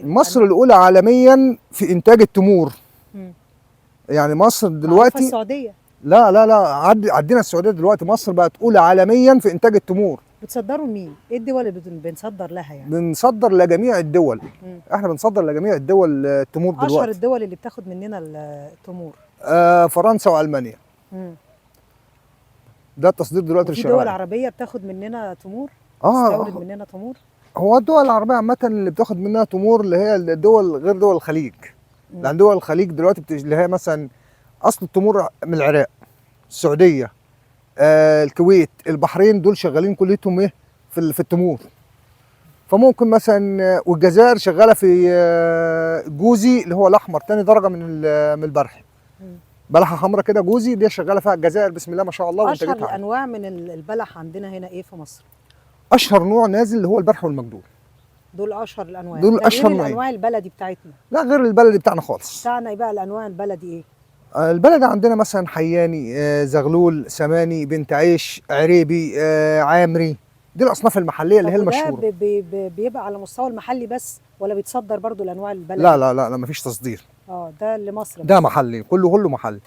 مصر الاولى عالميا في انتاج التمور. يعني مصر معروفة دلوقتي السعودية. لا لا لا، عدينا السعودية دلوقتي، مصر بقت اولى عالميا في انتاج التمور. بتصدروا لمين؟ ايه الدول اللي بنصدر لها يعني؟ بنصدر لجميع الدول. احنا بنصدر لجميع الدول التمور اشهر دلوقتي. الدول اللي بتاخد مننا التمور؟ فرنسا والمانيا. ده التصدير دلوقتي وفي اللي دول شغال. عربية بتاخد مننا تمور؟ بتستورد مننا تمور؟ هو الدول العربية عامة اللي بتاخد منها تمور اللي هي الدول غير دول الخليج. لان دول الخليج دلوقتي اللي هي مثلا اصل التمور من العراق، السعودية، الكويت، البحرين، دول شغالين كليتهم ايه في التمور. فممكن مثلا والجزائر شغالة في الجوزي اللي هو الاحمر، تاني درجه من البرح. بلحه حمراء كده جوزي، دي شغالة فيها الجزائر بسم الله ما شاء الله اشهر وانتاجتها عالية. الانواع من البلح عندنا هنا ايه في مصر؟ اشهر نوع نازل اللي هو البرح والمجدول. دول اشهر الانواع. دول ده غير أشهر نوعين. الانواع البلدي بتاعتنا. لا، غير البلدي بتاعنا خالص. بتاعنا يبقى الانواع البلدي ايه؟ البلد عندنا مثلا حياني، زغلول، سماني، بنت عيش، عريبي، عامري، دي الاصناف المحلية اللي طب هي وده المشهورة. بيبقى على مستوى المحلي بس ولا بيتصدر برضو الانواع البلدي؟ لا لا لا لا، مفيش تصدير. ده لمصر ده بس. محلي، كله محلي.